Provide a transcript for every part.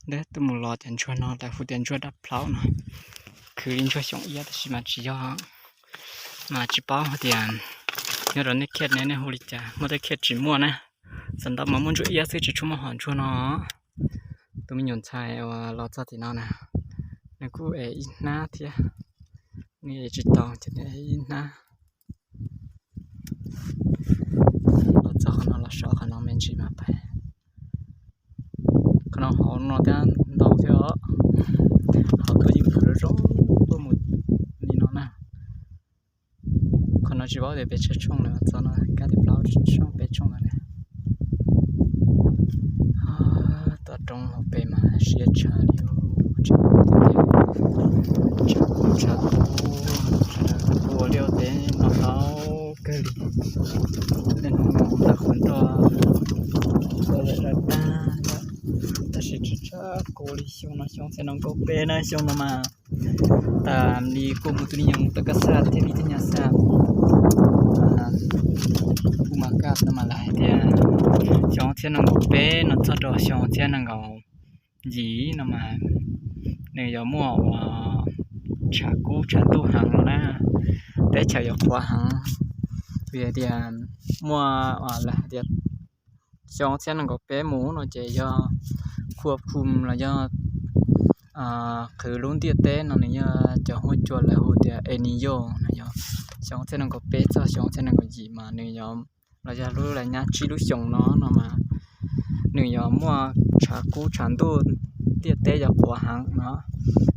Neb twb mus los cov ntsuag no lawv hu tias ntsuag dab plaub no, khwv li ntsuag xyoo iab tab sis mas tsis yog, mas tsis paub hais tias nyob rau nej khej ne nej hu li cas, muaj tej khej tsis muaj na. Xav ntau mas muaj ntsuag iab xwb tsis tshua muaj hom ntsuag no. Tus me nyuam ntxhais uas los txog tim no na, nws kuj ev ib hnab thiab, nws ev tsis tau ces nws ev ib hnab. Los txog qhov no los so qhov no me ntsis mas pais. Qhov no hauv no thiab ntau thiab os. Hauv tuaj yeej pom zoo zoo tuaj mus li no na. Qhov no tsis paub tias pes tsawg tshooj lawm, txog no kab li plaub tshooj peb tshooj lawm. Tom roob hauv pes mas siab tshaj li, tshav kub tshav kub, sawv daws kuj ua liaj ua teb no ntau kawg li. Niaj hnub no lawv qhuav nroj, lawv lawv tag, tab sis tsis tshaj kub li xyoo no, xyoo txhiab nees nkaum peb na, xyoo no mas tas li kuj mus tus niam yau mus tom kaj xaj thiab vij thaj nyas xaj, kuj mas kaj no mas lawv hais tias xyoo txhiab nees nkaum peb no txog rau xyoo txhiab nees nkaum yim no mas nws yuav muaj ua tshav kub tshav ntuj heev no na, teb chaws yuav qhuav heev. Vim hais tias muaj lawv hais tias xyoo txhiab nees nkaum peb mus no ces yog khua phum los yog qhwv lub ntiaj teb no nws yog cov huab cua lawv hu tias El Niño no yog xyoo txhiab nees nkaum peb txog xyoo txhiab nees nkaum yim mas nws yog, los yog lub laj nyab tsib lub xyoos no no mas nws yuav muaj tshav kub tshav ntuj, ntiaj teb yuav qhuav heev no.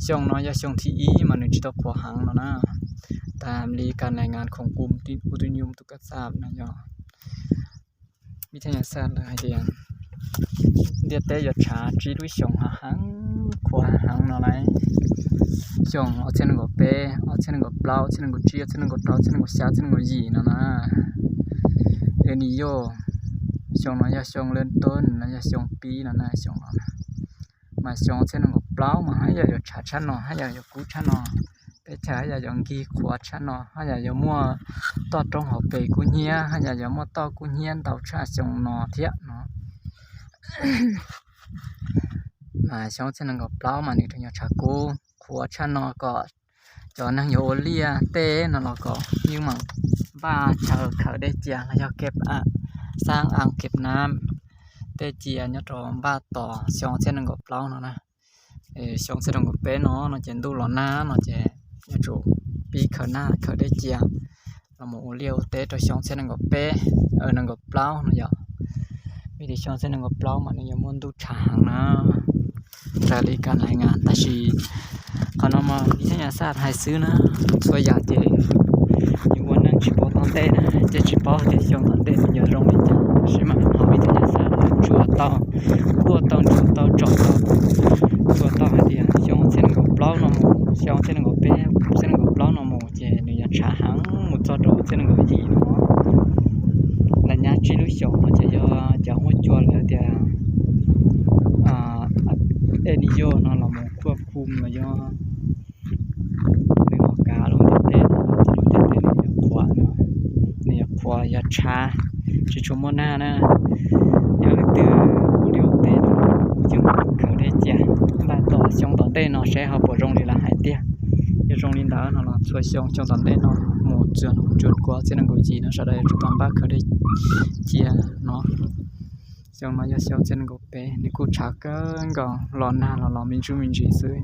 Xyoo no yog xyoo thib ib mas nws tsis tau qhuav heev no na. Tas li kas lais ngas khoom kuv tus nyuj tus kaj xaj no yog vij thaj nyas xaj lawv hais tias ntiaj teb yuav tshav tsib lub xyoos heev, qhuav heev no lauj. Xyoo ob txhiab nees nkaum peb, ob txhiab nees nkaum plaub, ob txhiab nees nkaum tsib, ob txhiab nees nkaum rau, ob txhiab nees nkaum xya, ob txhiab nees nkaum yim no na. El Niño, xyoo no yog xyoo lab tob no yog xyoo pib no na, xyoo no na. Mas xyoo ob txhiab nees nkaum plaub mas haj yam yuav tshav tshaj no, haj yam yuav kub tshaj no, teb chaws haj yam yuav nkig qhuav tshaj no, haj yam yuav muaj toj roob hauv pes kub hnyiab, haj yam yuav muaj toj kub hnyiab ntau tshaj xyoo no thiab no. Mas xyoo ob txhiab nees nkaum plaub mas nws tseem yuav tshav kub qhuav tshaj no kom cov neeg yuav ua liaj teb no los kom yeej mam npaj chaw khaws dej cia los yog kev xab a kev nab tej cia nyob rau npaj tos xyoo ob txhiab nees nkaum plaub no na. Xyoo ob txhiab nees nkaum peb no no ces ntuj los nag no ces yuav tsum pib khaws nab khaws dej cia los mus ua liaj ua teb rau xyoo ob txhiab nees nkaum peb, nees nkaum plaub no yog. Vim tias xyoo ob txhiab nees nkaum plaub mas nws yuav muaj ntuj tshav heev na. Raws li kas lais ngas tab sis qhov no mas vij thaj nyas xaj hais xwb na, txhua yam ces yus ua neej tsis paub tom ntej na, ces tsis paub tias xyoo tom ntej nws yuav zoo li cas, tab sis mas qhov vij thaj nyas xaj tsuas tau, kuaj tau, ntsuas tau, tsom tau, tsuas tau hais tias xyoo ob txhiab nees nkaum plaub no mus, xyoo ob txhiab nees nkaum peb, ob txhiab nees nkaum plaub no mus ces nws yuav tshav heev mus txog rau ob txhiab nees nkaum yim no. Laj nyab tsib lub xyoos no ces yog cov huab cua lawv tias El Niño no los mus kuaj phum los yog nws los kav lub ntiaj teb no ces lub ntiaj teb nws yuav qhuav no, nws yuav qhuav yuav tshav, tsis tshua muaj nag na. Yog leej twg ua liaj ua teb no yeej khaws dej cia npaj tos xyoo tom ntej no seb ho puas zoo li lawv hais tiag. Yog zoo li ntawd no los txhua xyoo, xyoo tom ntej no mus txog txog kuv ob txhiab nees nkaum yim no sawv daws yuav tsum tau npaj khaws dej cia no. Xyoo no yog xyoo ob txhiab nees nkaum peb, nws kuj tshav kawg nkaus, los nag los los me ntsuj me ntsis xwb.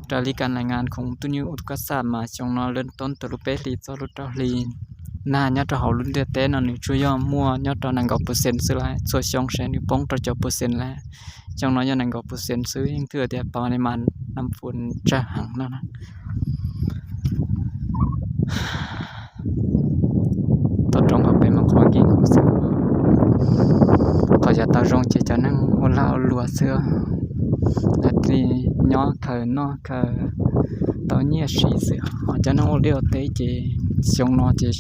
Raws li kas lais ngas khoom tus nyuj ua tus kaj xaj mas xyoo no lawv toob tawm lub peb hlis txog lub rau hli, nag nyob rau hauv lub ntiaj teb no nws tsuas yog muaj nyob rau nees nkaum pawv xees xwb lauj, txhua xyoo seb nws poob rau caum pawv xees lauj. Xyoo no yog nees nkaum pawv xees xwb, yeej twb tias pas li mas nam fun tsawg heev no na. Toj roob hauv pes mas qhuav nkig nkaus xwb. Qhov yav tau zoo ces cov neeg ua lag ua luam xwb, hais tias nyob khaws noj khaws tau nyiaj siv xwb, ho cov neeg ua liaj ua teb ces xyoo no ces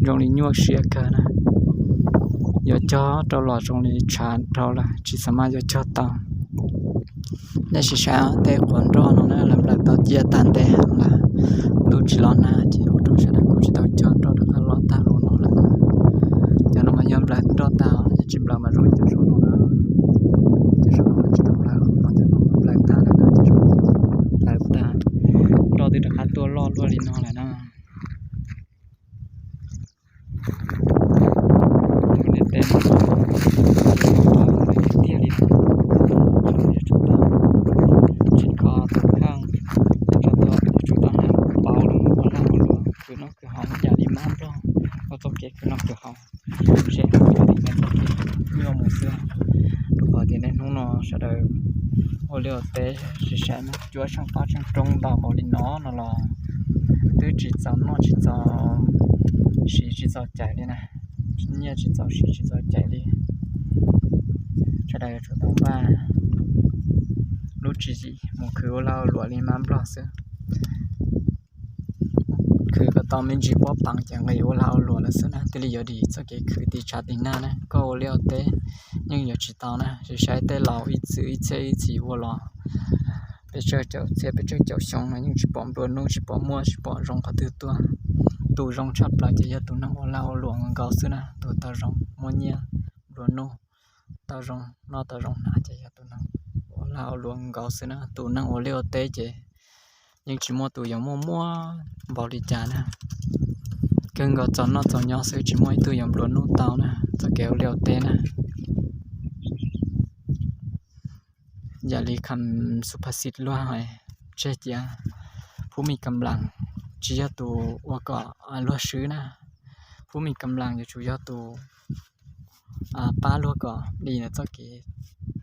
zoo li nyuaj siab kawg na. Yuav cog rau los zoo li tshav dhau lawm tsis xav mas yuav cog tau. Nej sim saib tej quav nroj no na, lawv nplawm tau ciaj tag ntev lawm, ntuj tsis los nag ces ua rau sawv daws kuj tsis tau cog nroj rov qab los tag los no lawm. Cov no mas yog nplawm nroj tag, yog tsis nplawm mas zoo li cov zoo no na. Cov zoo no mas tsis tau nplawm. Sawv daws ua liaj ua teb, saib saib cuab tsheej pab tsheej roob ntau npaum li no no los twb tsis txaus noj tsis txaus siv tsis txaus cais li na, nyiaj tsis txaus siv tsis txaus cais li. Sawv daws yuav tsum tau npaj lub tswv yim mus khwv ua lag ua luam li mab nplog xwb. Khwv kom tau me ntsis pob peev ces nqis ua lag ua luam lawm xwb na, thiaj li yuav dim txoj kev khwv tiv tshav tiv nag na. Koj ua liaj ua teb yeej yuav tsis tau na, saib saib tej laus ib txwm ib txhiab ib txhis ua los peb tsawg caum txhiab peb tsawg caum xyoo no yeej tsis pom nplua nuj tsis pom muaj tsis pom zoo qhov twg tuaj. Tus zoo tshaj plaws ces yog tus neeg ua lag ua luam nkaus xwb na, tus tau zoo muaj nyiaj nplua nuj, tau zoo noj tau zoo hnav ces yog tus neeg ua lag ua luam nkaus xwb na. Tus neeg ua liaj ua teb ces yeej tsis muaj tus yuav muaj muaj npaum li cas na. Kawg nkaus txaus noj txaus nyob xwb, tsis muaj ib tug yuav nplua nuj tau na, txoj kev ua liaj ua teb na. Yam li kham xu phas xis luag hais, tseg cia phub mis kam las, tsis yog tus ua kom luag swb na. Phub mis kam las yuav tsum yog tus pab luag kom dim ntawm txoj kev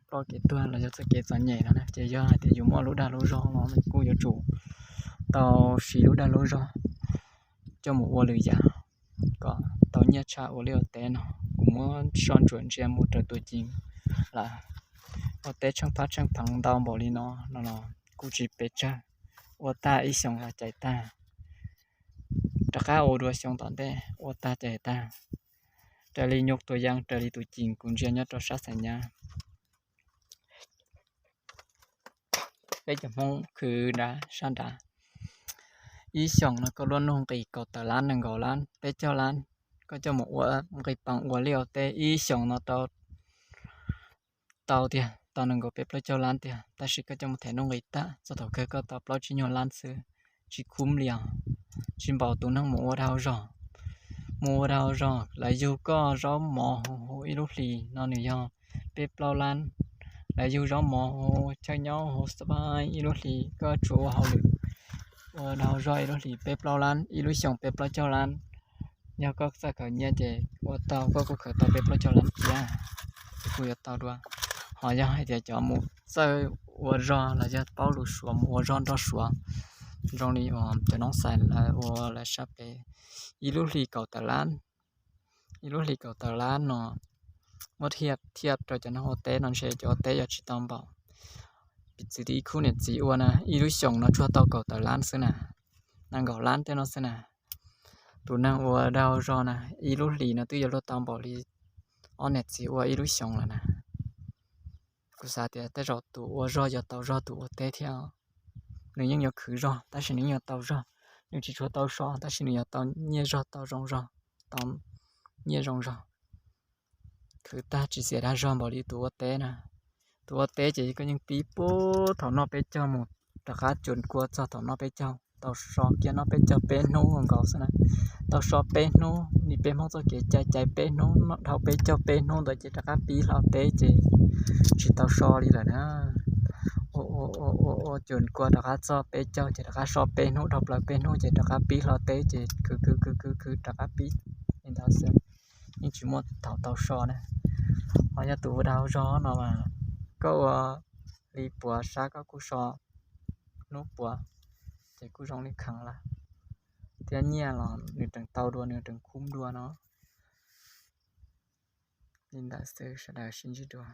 ploj kev tuag los yog txoj kev txom nyem no na. Ces yog hais tias yus muaj lub dag lub zog no kuj yuav tsum tau siv lub dag lub zog coj mus ua lwm yam kom tau nyiaj tshaj ua liaj ua teb no. Kuv muab soj ntsuam ntsia mus raws tus ceem lawm, ua teb tsheej phab tsheej pheev ntau npaum li no no los kuj tsis pes tsawg, ua tag ib xyoos los cais tag, rov qab ua dua xyoo tom ntej ua tag cais tag. Raws li nyuj tus yaj, raws li tus ceem kuv ntsia nyob rau sab xais nyab, peb cov Hmoob khwv nrad sab nrad, ib xyoos no koj luaj nuj nqis kaum tawm lab nees nkaum lab peb caug lab, koj coj mus ua nqis peev ua liaj ua teb ib xyoos no tau, tau tiag, tau nees nkaum peb plaub caug lab tiag, tab sis koj coj mus them nuj nqis tag txog thaum kawg koj tau plaub tsib nyuag lab xwb, tsis khub li os. Tsis npaum tus neeg mus ua dag ua zog, mus ua dag ua zog lawv yug koj zaub mov hu ib lub hlis no nws yog peb plaub lab. Lawv yug zaub mov hu, chaw nyob hu xab pais ib lub hlis, koj tsuas ua hauj lwm ua dag ua zog ib lub hlis peb plaub lab, ib lub xyoos peb plaub caug lab. Yog koj txawj khaws nyiaj ces ua tau, koj kuj khaws tau peb plaub caug lab thiab, ces kuj yuav tau dua. Ho yog hais tias cov mus txawj ua zog los yog paub lus Suav mus ua zog nrog Suav, zoo li uas cov noob xais lawv ua lawv sab pem, ib lub hlis kaum tawm lab, ib lub hlis kaum tawm lab no muab thiaj thiaj rau cov neeg ua teb no ntshe cov ua teb yuav tsis tau npaum. Piv txwv li ib khub niam txiv ua na, ib lub xyoos no tsuas tau kaum tawm lab xwb na, nees nkaum lab tej no xwb na. Tus neeg ua dag ua zog na, ib lub hlis no twb yuav luag tau npaum li ob niam txiv ua ib lub xyoos lawm na. Kuv xav tias tej zaum tus ua zog yuav tau zog tus ua teb thiab. Nws yeej yuav khwv zog tab sis nws yeej yuav tau zog, nws tsis tshua tau so tab sis nws yuav tau nyiaj zog tau zoo zog, tau nyiaj zoo zog. Khwv tag tsis xiam dag zog npaum li tus ua teb na. Tus ua teb ces koj yeej pib puag thaum noj peb caug mus rov qab cuam kua txog thaum noj peb caug, tau so kiag noj peb caug peb hnub nkaus xwb na. Tau so peb hnub li peb Hmoob txoj kev cai, cais peb hnub, dhau peb caug peb hnub ntawd ces rov qab pib hlo teb ces tsis tau so li lawm na. Ua ua ua ua cuam kua rov qab txog peb caug ces rov qab so peb hnub, dhau plaws peb hnub ces rov qab pib hlo teb ces khwv khwv khwv khwv khwv rov qab pib li ntawd xwb. Yeej tsis muaj thaum tau so na. Ho yog tus ua dag ua zog no mas koj ua li puav sab koj kuj so hnub puav ces kuj zoo li kheev lawm, thiab nyiaj los nws tseem tau dua, nws tseem khub dua no. Li ntawd xwb, sawv daws sib ntsib dua.